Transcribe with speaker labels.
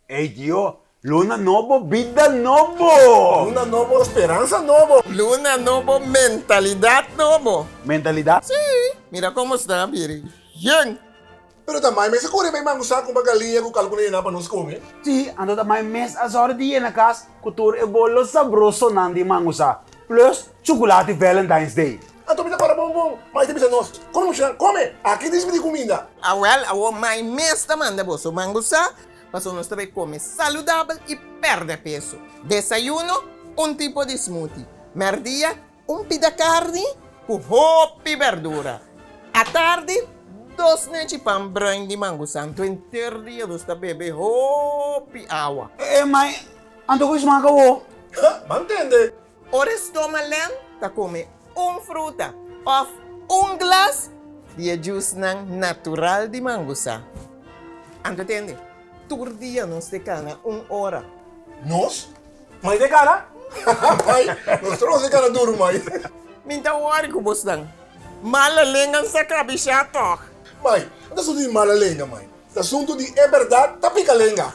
Speaker 1: Ey tio, luna nobo bida nobo!
Speaker 2: Luna nobo speransa nobo!
Speaker 3: Luna nobo mentalidad nobo!
Speaker 1: Mentalidad?
Speaker 3: Sí! Mira como sta biri yen!
Speaker 2: Pero ta mai mes a kore bai mangusa kumpa galiña ku kalkuna yena pa nos kome.
Speaker 1: Sí, anto ta mai mes a sòru di yena kas ku tur e bolo sabrosonan di mangusa, plus chukulati Valentine's Day.
Speaker 2: Anto mi ta para bon bon, mai ta bisa nos, Kome muchanan, kome! Aki dismi di kuminda!
Speaker 3: Awèl, awor mai mes ta manda boso mangusa Pasobra nos ta bay come saludabel y perde peso. Desayuno, un tipo di smoothie. Merdia, un pida carni cu hopi berdura. Atardi, dos nechi pan bruin di mangusan. Tuenter dia nos ta bebe hopi awa.
Speaker 1: E mai, anto cu smaak awo?
Speaker 2: Ha, ban tende!
Speaker 3: Ora e stoma lèn, ta come un fruta of un glas di e juicenan natural di mangusa. Anto tende, tur dia nos te kana un ora.
Speaker 2: Nos? Mai te kana? Mai, nos tur nos te kana duru, mai.
Speaker 3: Mi ta wòri ku bosnan. Mala lenga sa kabishá tòg.
Speaker 2: Mai, no ta asuntu di mala lenga, mai. Ta asuntu di e bèrdat ta pika lenga.